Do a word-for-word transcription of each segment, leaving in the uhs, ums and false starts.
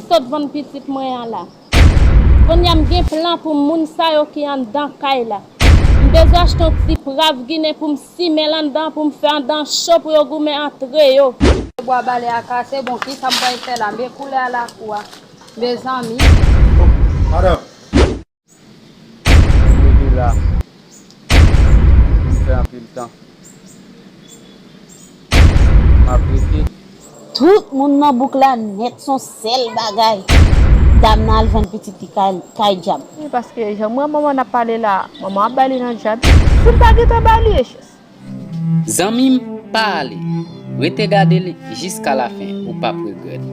Sot vann pitit mwen an la. Kounye a m gen plan pou moun sa yo ki anndan kay la. M bezwen achte yon ti prav ginen pou m simen l anndan, pou m fè anndan cho pou yo goumen antre yo. Bwa bale a kase, bon, kisa m pral fè la? Men koulè a lakou a. Mezanmi. Madanm. M rete la. M fè anpil tan. M ap rete. Tout moun nan bouk la nèt, se yon sèl bagay. Dam nan al vann pitit li kay, kay dyab. Wi, paske jan m wè manman n ap pale la, manman ap ba li nan dyab. Si l pa gentan ba li, e chans. Zanmi m, pa ale. Rete gade l jiska lafen, ou p ap regrèt.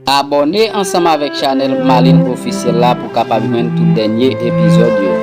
Abòne ansanm avèk chanèl Malin Ofisyèl la pou w kapab jwenn tout dènye epizòd yo.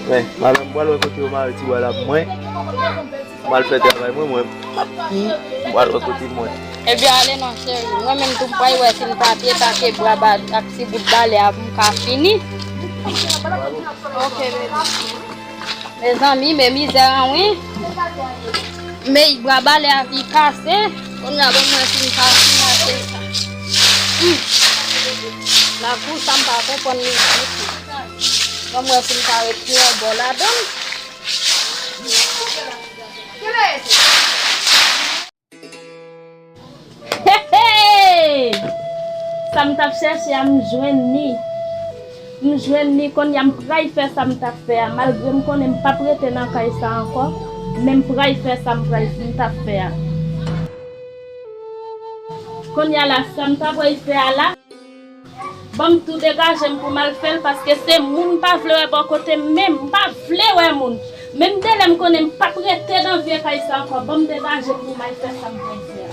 Men, madanm, m pral wè kote yo mare ti bwa la pou mwen. M al fè travay mwen, mwen. M pral wè kote mwen. Ebyen, ale non, cheri. Mwen menm tou, m pral wè si m pa pye take bwa ba-, ak ti bout bale a pou m ka fini. Ok, baby. Mezanmi, men mizè an, wi. Men bwa bale a ki kase. Kounye a, ban m wè si m ka fini achte sa. Hmm. Lakou sa, m pa konprann li ditou. Ban m wè si m ka retire yon bò ladan l. Hey, hey! Sa m t ap chèche a, m jwenn li. M jwenn li, kounye a m pral fè sa m t ap fè a. Malgre m konnen m p ap rete nan kay sa ankò, men m pral fè sa m pral, m t ap fè a. Kounye a la, sa m ta pral fè a la, ban m tou degaje m pou m al fè l, paske se moun m pa vle wè bò kote m menm, m pa vle wè moun. Menm de lè m konnen m p ap rete nan vye kay sa ankò, ban m degaje m pou m al fè sa m pral fè a.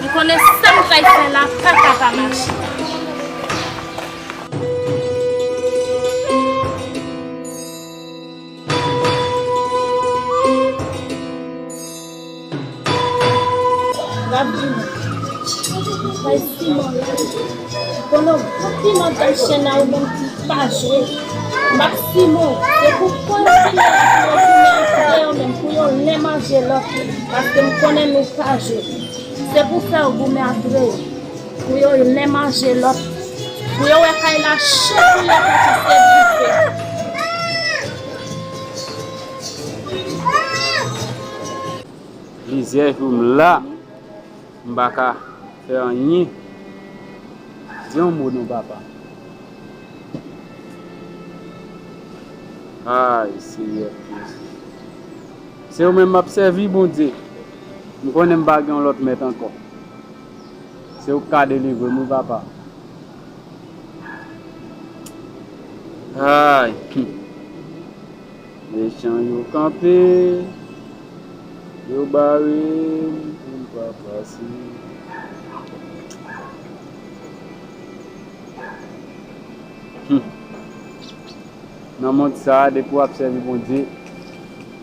M konnen sa m pral fè la pa ka pa mache. M ap di nou, bay siman la. Konnen w gwo piman dan chen a ou menm ki pa jwe. M ap siman w. Se pou kòm piman la pou yo tounen antre yo menm, pou yo len manje lòt. Paske m konnen nou pa jwe. Se pou fè yo goumen antre yo. Pou yo len manje lòt. Pou yo wè kay la cho pou yo pati se dife. Plizyè jou m la, m pa ka fè anyen. Di yon mo non, papa. Ay, Senyè Jezi. Se ou menm m ap sèvi, Bondye. M konnen m pa gen yon lòt mèt ankò. Se ou k ka delivre m, wi, papa. Ay. Mechan yo kanpe, yo bare m pou m pa pase. Hmm. Nan mond sa a, depi w ap sèvi Bondye,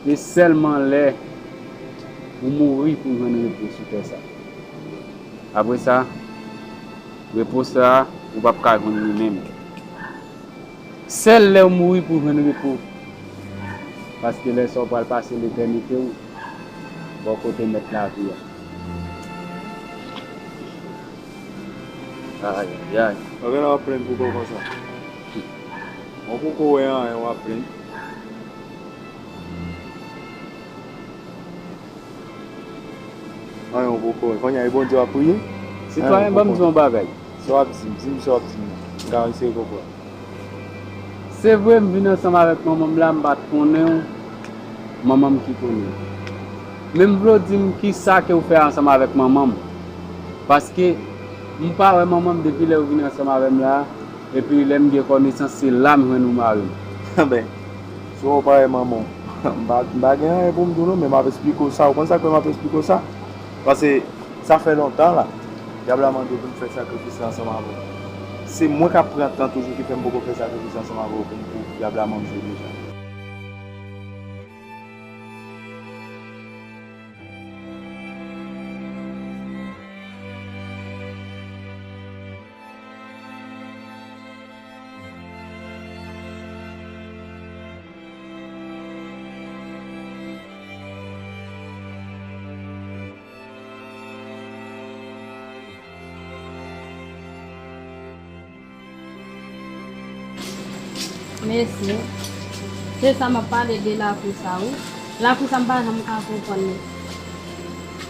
se sèlman lè ou mouri pou w jwenn repo sou tè sa a. Apre sa, repo sa a, ou p ap ka jwenn li menm. Sèl lè w mouri pou w jwenn repo. Paske lè sa w pral pase letènite w bò kote Mèt lavi a. Ayayay. Bagay la w ap plenn pou kò konsa. Mwen poko wè anyen w ap plenn. Anyen w poko wè. Kounye a e Bondye w ap priye? Sitwayen, ban m di w yon bagay. Sa w ap di m, di m sa w ap di m nan. M ka eseye konprann. Se vre, m vin ansanm avèk manman m la, m pa t konnen w, manman m ki konnen w. Men m vle w di m kisa ke w fè ansanm avèk manman m. Paske m pa wè manman m depi lè w vin ansanm avè m la, epi lè m gen konesans, se la m jwenn ou mari m. Ben, si w pa wè manman w, m pa, m pa gen anyen pou m di w non, men m ap esplike w sa. Ou konn sa k fè m ap esplike w sa? Paske sa fè lontan la, dyab la mande pou m fè sakrifis la ansanm avè w. Se mwen k ap pran tan toujou ki fè m poko fè sakrifis la ansanm avè w pou m, pou dyab la manje w deja. Mèsi. Se sa m ap pale de lakou sa, wi. Lakou sa, m pa janm ka konprann li.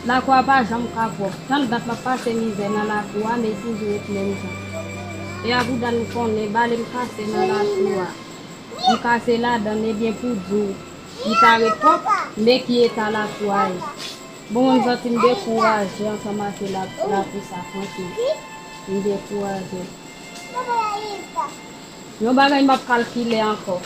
Lakou a pa janm ka pwòp. Jan dat m ap pase mizè nan lakou a, men li toujou ret menm jan. E a bouda n konnen, bale m kase nan lakou a. M kase ladan l, ebyen pou di w, li ta ret pwòp, men ki eta lakou a ye. Bon, mwen m santi m dekouraje ansanm ak la, lakou sa, franchman. M dekouraje. Yon bagay m ap kalkile ankò.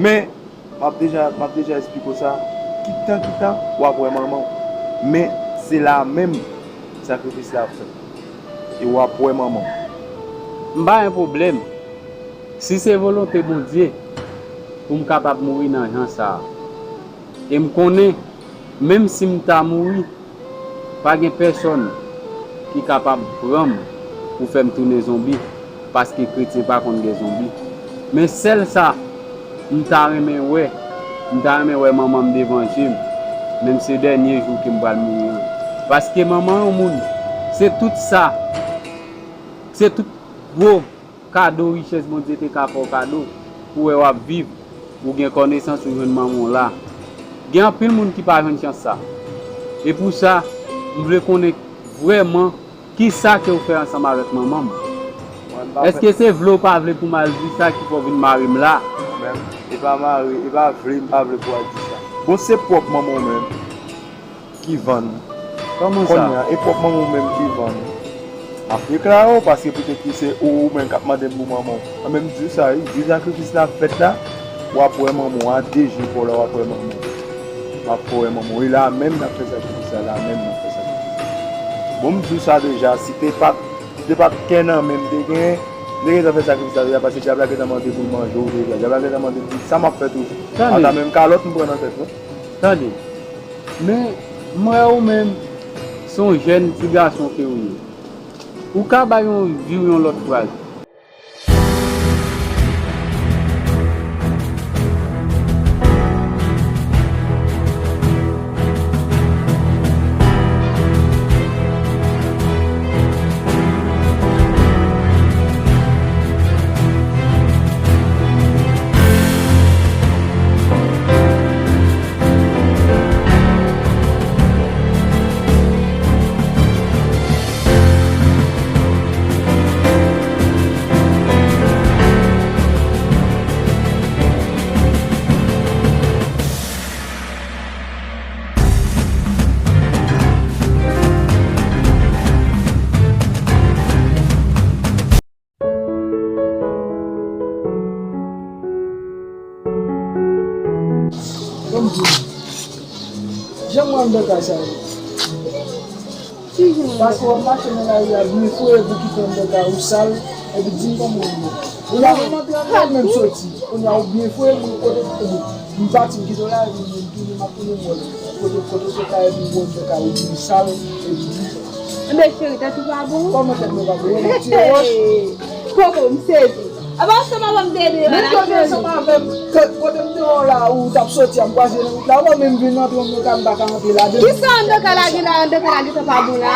Men, m ap deja, m ap deja esplike w sa. Kit tan, kit tan, w ap wè manman w. Men, se la menm sakrifis la ap fèt. E w ap wè manman w. M pa gen pwoblèm. Si se volonte Bondye pou m kapab mouri nan jan sa a. E m konnen, menm si m ta mouri, pa gen pèsonn ki kapab pran m pou fè m tounen zonbi, paske kretyen pa konn gen zonbi. Men sèl sa, m ta renmen wè, m ta renmen wè manman m devan je m, menm se dènye jou ke m pral mouri an. Paske manman yon moun, se tout sa, se tout gwo kado, richès Bondye te ka fè w kado, pou wè w ap viv, ou gen konesans, ou jwenn manman w la. Gen anpil moun ki pa jwenn chans sa. E pou sa, m vle konnen vrèman kisa ke w fè ansanm avèk manman m. Mwen, m pa fè. Èske se vle w pa vle pou m al di sa ki fè w vin mare m la? Mwen menm, e pa mare, e pa vle, m pa vle pou w al di sa. Bon, se pwòp manman w menm ki vann ou. Kòman sa? Kounye a, e pwòp manman w menm ki vann ou. M ap deklare w, paske poutèt ki se ou, ou menm k ap mande m pou manman w. Anben, m di w sa, wi, jou sakrifis la ap fèt la, w ap wè manman w a de je pa w la, w ap wè manman w. W ap wè manman w. E la menm n ap fè sakrifis la, la menm n ap fè sakrifis la. Bon, m di w sa deja, si te pa t, si te pa t kè nan men m te genyen, m te gentan fè sakrifis la deja, paske dyab la gentan mande pou l manje w deja. Dyab la gentan mande pou l, sa m ap fè toujou. Tande. Ata menm kalòt m pran nan tèt mwen. Tande. Men, m wè ou menm, se yon jèn ti gason ke ou ye. Ou ka bay yon vi w yon lòt fraz. Nan kay sa yo. Paske w ap mache nan lari a byen fre epi w kite anndan kay ou sal, epi di m kòman w ye. Ou la menm antre anndan menm soti. Kounye a ou byen fre, mwen kote m pati m kite w la, epi mwen tounen m ap tounen m wè l. Kote, kote w sot la, epi w wè anndan kay ou byen sal, epi di m. Enben cheri, tèt ou pa bon? Kòman tèt mwen pa bon? Mwen ap tiye wòch. Koko, m sezi. Apa ansanm avè m te ede yo la. Menm kote ansanm avè m, kote m te wè w la, ou t ap soti a, m kwaze nan wout la, ou pa menm vin antre anndan kay m pa ka antre ladan l. Kisa anndan kay la gen la, anndan kay la gentan pa bon la?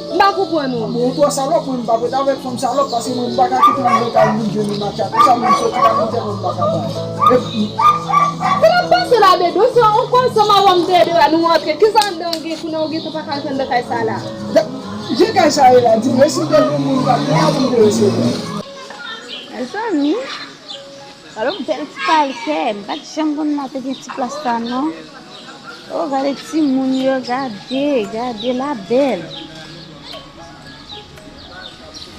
M pa konprann ou. Bon, ou twò salòp, mwen m p ap ret avèk fanm salòp, paske mwen m pa ka kite anndan kay moun jwenn m ak chat. Konsa moun soti la, mwen tèlman m pa ka bay. Epi, sa n ap pase la, Dedo? Se yon kò ansanm avè m te ede yo la, nou antre. Kisa anndan gen, kounye a ou gentan pa ka antre anndan kay sa la? Jan kay sa ye la, di m, e si m te jwenn moun k ap pran pou m te resevwa. Mezanmi, gade yon bèl ti palkè, m pa t janm konn la te gen ti plas sa non. Oh, gade timoun yo, gade, gade la bèl.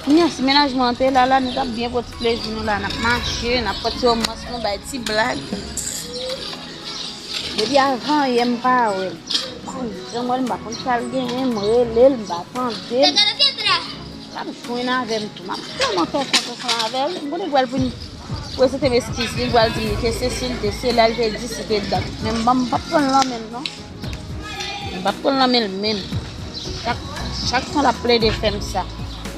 Kounye a, si mennaj mwen an te la, la, nou t ap byen pran ti plezi nou la, n ap mache, n ap pran ti womans nou, bay ti blag. Depi avanyè m pa wè l. M pa janm wè l, m pa konn sa l genyen, m rele l, m pa tande l. L ap jwenn avè m tou. M ap tèlman fè kont ansanm avè l. M konnen l pral vin prezante m eskiz li, l pral di m li te sesi, li te sela, li te disi, li te dat. Men m, m p ap pran l nan men l non. M p ap pran l nan men l menm. Chak, chak tan l ap plede fè m sa.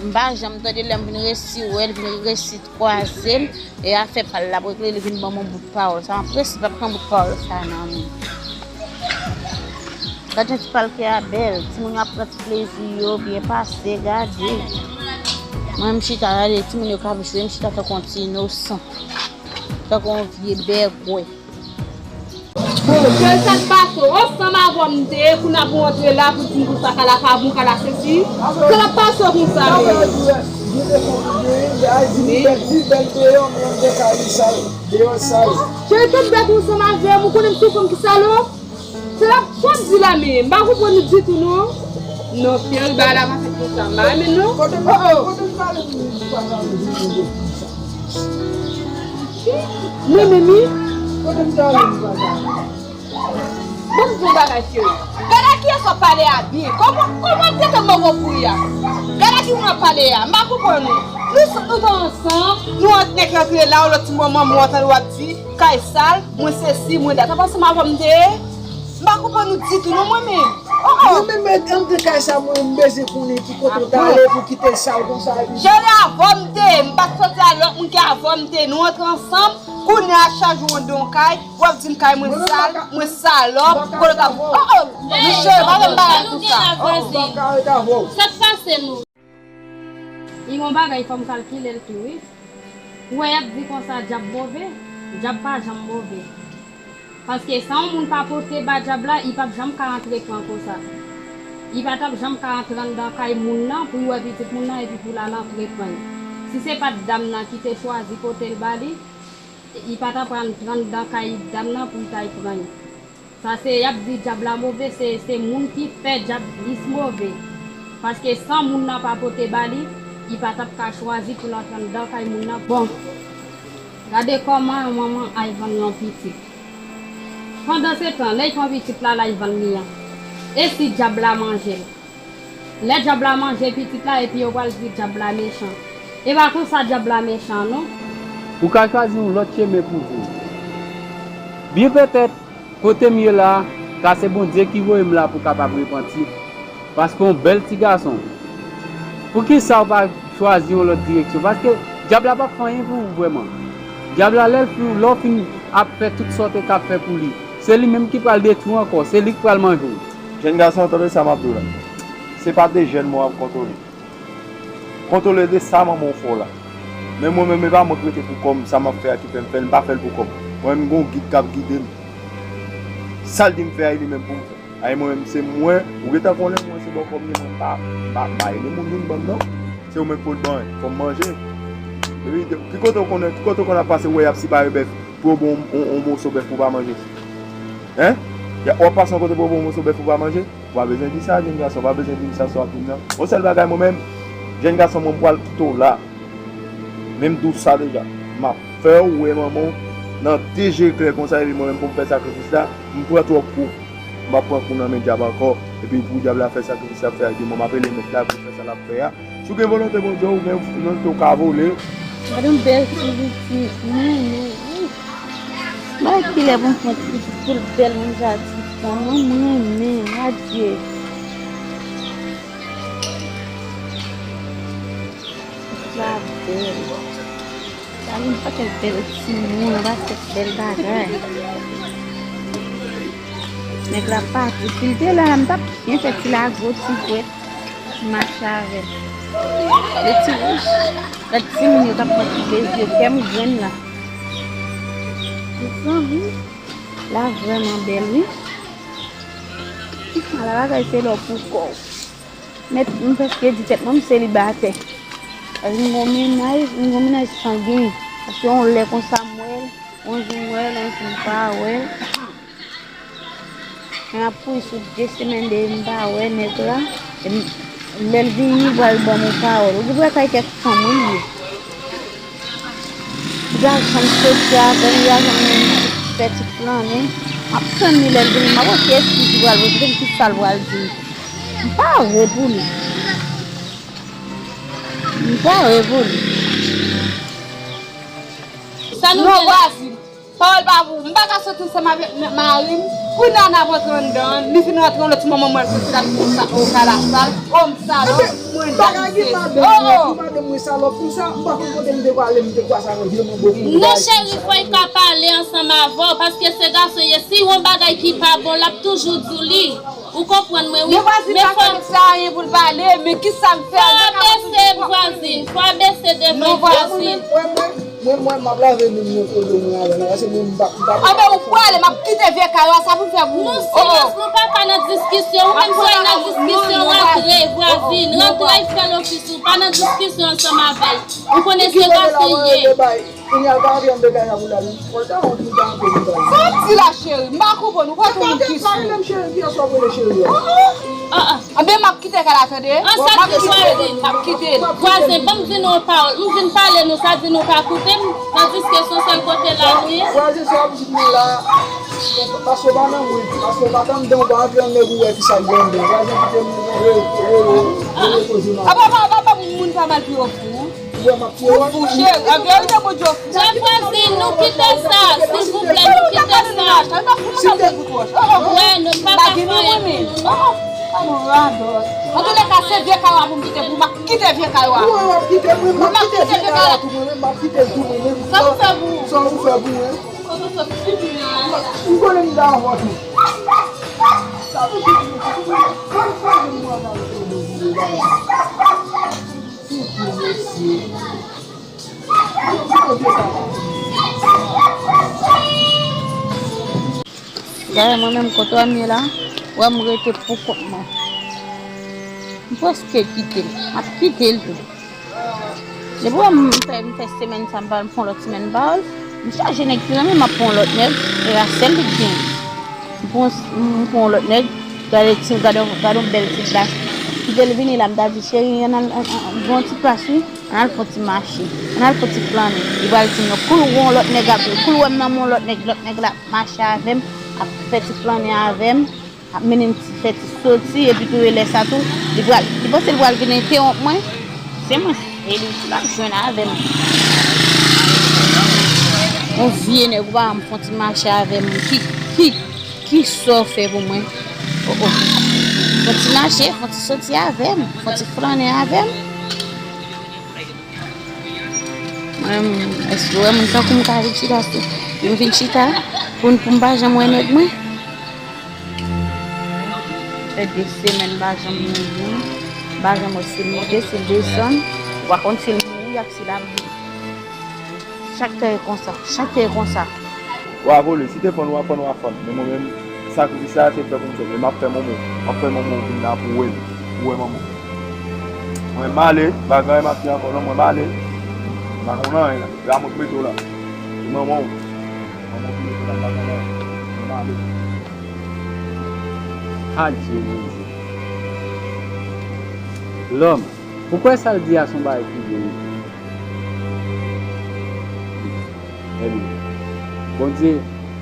M pa janm tande lè m vin resi wè l, vin resi kwaze l. E afè pa l l ap regle, li vin ban m yon bout pawòl. Sa m ap resi, pa pran bout pawòl sa nan men. Gade jan ti palkè a bèl. Timoun yo ap pran ti plezi yo, byen pase, gade. Mwen, m chita, gade, timoun yo k ap jwe, m chita tankou yon ti inosan. Tankou yon vye bègwè. Bon, ke sa k pase w? Ansanm avè w m te ye, kounye a pou w antre la, pou di m pou sa kay la pa bon, kay la sesi. Sa k ap pase w konsa menm? Cheri, tout bèt ou ansanm avè m, ou konnen m se yon fanm ki salòp? Se la, sa w ap di la menm? M pa konprann ou ditou non. Non, cheri, bagay la pa fèt konsa. M pa renmen l non. Oh, oh. Mwen menm wi. Ban m di w yon bagay, cheri. Gade a kiyès w ap pale a byen. Kòman, kòman w ap trete m bòbò pou li a? Gade a ki moun w ap pale a. M pa konprann ou. Nou, nou t ansanm, nou ant nèg rantre la, yon lòt ti manman mwen tande w ap di, kay sal, mwen sesi, mwen dat. Apa ansanm avè w m te ye? M pa konprann ou ditou non mwen menm. Oh, oh. Mwen menm, antre kay sa, mwen, m bezwen konnen ki kote w t ale pou kite l sal konsa epi. Cheri, avè w m te ye, m pa t soti a lòt moun ke avè w m te ye. Nou antre ansanm, kounye a chanje w anndan yon kay, w ap di m kay mwen sal, mwen salòp, kote w t ap. Oh, oh, men cheri, pa fè m bagay konsa. Sa k pase nou? Li gon bagay fò m kalkile l tou wi. Ou wè y ap di konsa dyab move, dyab pa janm move. Paske sa yon moun pa pote ba dyab la, li p ap janm ka antre pran konsa. Li pa t ap janm ka antre anndan kay moun nan pou l wè pitit moun nan epi pou l al antre pran l. Si se pa t dam nan ki te chwazi pote l ba li, li pa t ap antre anndan kay dam nan pou l t al pran l. Sa se, y ap di dyab la move, se, se moun ki fè dyab plis move. Paske san moun nan pa pote ba li, li pa t ap ka chwazi pou l antre anndan kay moun nan. Bon, gade kòman yon manman al vann yon pitit. Pandansetan, lè l pran pitit la, l al vann li an. E si dyab la manje l? Lè dyab la manje pitit la, epi yo pral di dyab la mechan. E pa konsa dyab la mechan, non. Ou ka chwazi yon lòt chemen pou vi w. Byen petèt, kote m ye la, ka se Bondye ki voye m la pou w kapab repanti. Paske w yon bèl ti gason. Poukisa w pa chwazi yon lòt direksyon? Paske dyab la p ap fè anyen pou ou vrèman. Dyab la, lè l fin, lè w fin ap fè tout sa w te ka fè pou li, se li menm ki pral detwi w ankò, se li k pral manje w. Jèn gason, tande sa m ap di w la. Se pa de jèn mwen w ap kontwole. Kontwole de sa manman w fè w la. Men mwen menm, e pa mwen k rete pou kò m, sa m ap fè a ki fè m fè l, m pa fè l pou kò m. Mwen menm, m gon gid k ap gide m. Sa l di m fè a, e li menm pou m fè. Ay, mwen menm, se mwen, ou gentan konnen mwen se bòkò m ye, mwen m pa, m pa, m pa ede moun vin ban m non. Se ou menm k pot ban, fò m manje. Epi, ki kote w konnen, ki kote w konn ap pase, ou wè y ap separe bèf, pou yo ba w yon, yon, yon moso bèf pou w pa manje? Hen? Y a, w ap pase yon kote pou yo ba w yon moso bèf pou w pa manje? Ou pa bezwen di sa, jèn gason, ou pa bezwen di m sa sa w ap di m nan. Yon sèl bagay, mwen menm, jèn gason, mwen, m pral kite w la. Men m di w sa deja. M ap fè w wè manman w nan de je klè konsa, epi mwen menm pou m fè sakrifis la, m pran twòp kou. M ap pran kou nan men dyab ankò. Epi pou dyab la fè sakrifis l ap fè a, di mwen m ap rele mèt la pou l fè sa l ap fè a. Si w gen volonte Bondye, ou gen volonte, ou ka vole. Gade yon bèl ti pitit, mwen renmen. Wi. Mwen kilè pou m pran ti pitit pou l bèl, mwen ja di fanm, mwen renmen, adye. Pitit la bèl. Gade yon pakèt bèl timoun, yon pakèt bèl bagay. Nèg la pati, si l te la, m t ap byen fè ti lago, ti jwèt, mache avè l. Gade ti wouch, gade timoun yo k ap pran ti plezi yo, kè m grenn la. Mezanmi, la vrèman bèl, wi. Ala bagay se lè w pou kò w. Mèt, m prèske di tèt mwen, m selibatè. Paske m gon mennaj, m gon mennaj sangen. Paske yon lè konsa m wè l, yon jou m wè l, yon jou m pa wè l. Men ap kouri sou de semèn depi m pa wè nèg la. E m, lè l vini, li pral ban m yon pawòl. Ou gen dwa kay kèk fanm, wi, li ye. Li pa janm soti avè m, li pa janm fè ti flannen. M ap tann li lè l vini, m ap wè ki eskiz li pral pote, ki sa l pral di. M pare pou li. M pare pou li. Sa nou Non, gen la? Vwazin, pawòl pa pou ou. M pa ka soti ansanm avèk m-, mari m. Kounye a n ap antre anndan an, li vin rantre yon lòt ti manman mwen soti la, m sa, o kalasal, o m salòp, mwen dam sezi. Oh, oh. Madanm mwen salòp konsa, m pa konn kote m te pale, m te kwase avè l, vye manbo pou Non, cheri, fò l ka pale ansanm avè w, paske se gason ye. Si yon bagay ki pa bon, l ap toujou di w li. Ou konprann mwen, wi. Men vwazin pa fè nèg sa anyen pou l pale, men ki sa m fè? Fò abese vwazin, fò abese devan vwazin. Mwen, mwen, mwen, m ap lave men m nan kote mwen avè l la, paske mwen, m pa, m pa Anben, ou prale, m ap kite vye kay la, sa pou m fè pou ou? Non, silans, nou pa ka nan diskisyon, ou menm si w nan diskisyon, rantre, vwazin, rantre, fè lofis ou, pa nan diskisyon ansanm avè l. Ou konnen se gason ye. Kounye a l pa anvi antre kay la pou l al. Fò l ta wont li ta antre li bay. Sa w ap di la, cheri? M pa konprann ou. Ou pa konn ki sou. Cheri, kiyès w ap rele cheri a? Ah, ah. Anben, m ap kite kay la, tande. An, sa k di vwazin? M ap kite l. Vwazin, ban m di nou yon pawòl. M vin pale nou, sa di nou pa koute m. Tandiske se yon sèl kote la nou ye. Vwazin, sa w ap di nou la, paske w pa nan mwen, paske w pa t anndan, w pa antre anndan pou w wè ki sa k gen anndan. Vwazin, kite m rele, rele, rele koze m avè w. Apa, apa, apa, moun pa mal pi yo fou. Ou wè m ap tiye w? Ou fou, cheri. An verite, Bondye w fou. Djòb vwazin, nou kite sa, silvouplè, nou kite sa. Wè, nou pa ka fè anyen pou nou. Antoulèka, se vye kay la pou m kite pou ou, m ap kite vye kay la. Ou wè w ap kite mwen, m ap kite vye kay la tou mwen menm, m ap kite l tou mwen menm. Sa ou fè pou ou? Sa ou fè pou mwen? Ou konnen m dakò tou. Sa pou kite mwen, sa pou kite mwen. Dayè, mwen menm, kote w ap ye la, wè m rete pou kont mwen. M prèske kite l. M ap kite l tou. Depi w wè m fè, m fè semèn sa, m pa, m fè yon lòt semèn, m pa wè l. M chaje nèg ki renmen m, m ap pran yon lòt nèg, e Rachel li t gen. M pran, m pran yon lòt nèg, gade ti, gade, gade yon bèl ti plas. Kite l vini la, m ta di, cheri, ann al, ann, ann, ann, gon ti plas, wi. Ann al fè yon ti mache. Ann al fè yon ti flannen. Li pral di m non. Kou l wè yon lòt nèg ap, kou l wè m nan men yon lòt nèg, lòt nèg la ap mache avè m, ap fè ti flannen avè m, ap mennen m ti, fè ti soti, epi tou e lè sa tou, li pral, li panse li pral vin entewonp mwen. Se mwen, e li, l ap jwenn avè m. Yon vye nèg, ou pa janm fè yon ti mache avè m. Ki, ki, ki sa w fè pou mwen? Oh, oh. Fè yon ti mache, fè yon ti soti avè m. Fè yon ti flannen avè m. Mwen, èske w wè moun tankou m ka vin chita sou, m vin chita pou, pou m pa janm wè nèg mwen? Fè de semèn m pa janm wè moun, m pa janm wè si l monte, si l desann, ou pa konn si l mouri ak si l ap viv. Chak tan e konsa, chak tan e konsa. W a vole, si te fann ou a fann, w a fann. Men mwen menm, sakrifis sa se fè pou m fè l. Men m ap fè manman w. M ap fè manman w vin la pou w wè l. Pou w wè manman w. Mwen m ale, m pa gen anyen m ap di ankò non, mwen m ale. M pa konn anyen la. Ramout mete w la. Se manman w. Manman w ki mete w la, m pa konn anyen. Mwen m ale. Adye Bondye. Lòm, ou kwè sa l di a se yon bagay ki verite? Ebyen, Bondye,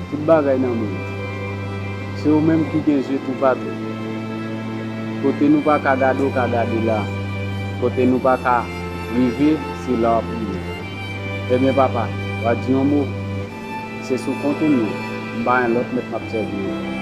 tout bagay nan men l. Se ou menm ki gen zye toupatou. Kote nou pa ka gade, w ka gade la. Kote nou pa ka rive, se la w ap rive. Ebyen, papa, w a di yon mo. Se sou kont ou m ye. M pa gen lòt mèt m ap sèvi.